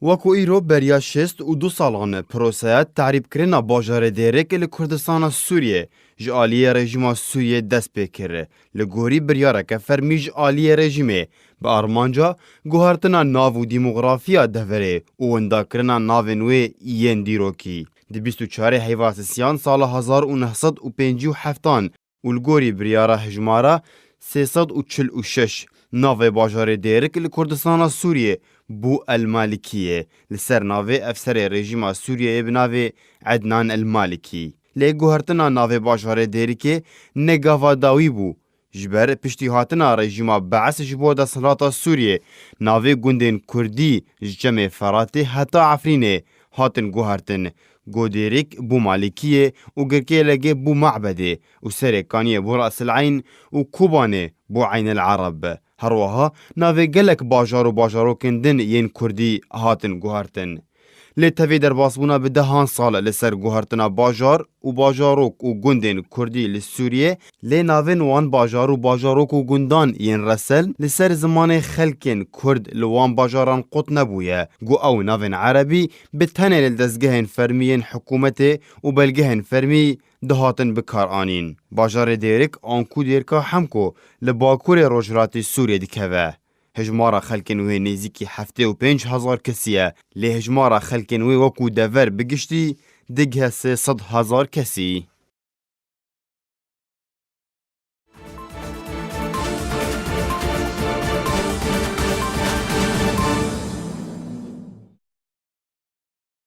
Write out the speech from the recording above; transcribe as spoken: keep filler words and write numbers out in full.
Weko îro beriya şêst û du salan proseya terîbkirina bajarê Dêrik li Kurdistana Sûriyê ji aliyê rejîma Sûriyê dest pê kir. Li gorî biryareke fermî ji aliyê rejîmê bi armanca guhertina nav û demografiya deverê û windakirina navên wê yên dîrokî. Di bîst û çarê heyva sisiyan sala hezar û neh sed û pêncî û heftan û li gorî biryara hejmara sê sed û çil û şeş navê bajarê Dêrik li Kurdistana Sûriyê bû El Malikiyê, li ser navê efserê rejîma Sûriyeyê bi navê Ednan El Malikî. Lê guhertina navê bajarê Dêrikê ne gava dawî bû. Ji ber piştî hatina rejîma Bees ji bo desthilata Sûriyê, navê gundên Kurdî ji çemê Feratê heta Efrînê hatin guhertin. Godêrik bû Malikiyê û Girkêlegê bû Mabedê û Serê Kaniyê bû Rasil Eyn û Kobanê bû Eynel Ereb. Her wiha navê gelek bajar û bajarokên din yên Kurdî hatin guhertin. Lê tevî derbasbûna bi dehan sal li ser guhertina bajar û bajarok û gundên Kurdî li Sûriyê, lê navên wan bajar û bajarok û gundan yên resel li ser zimanê xelkên Kurd li wan bajaran qut nebûye, ku ew navên erebî bi tenê li dezgehên fermî yên hikûmetê û belgehên fermî dihatin bikaranîn. Bajarê Dêrik anku Dêrka Hemko li bakurê rojhilatê Sûriyê dikeve. Hejmara xelkên wê nêzîkî heftê û pênc hezar kesî ye, lê hejmara xelkên wê wekû dever bi giştî digihe sê sed hezar kesî.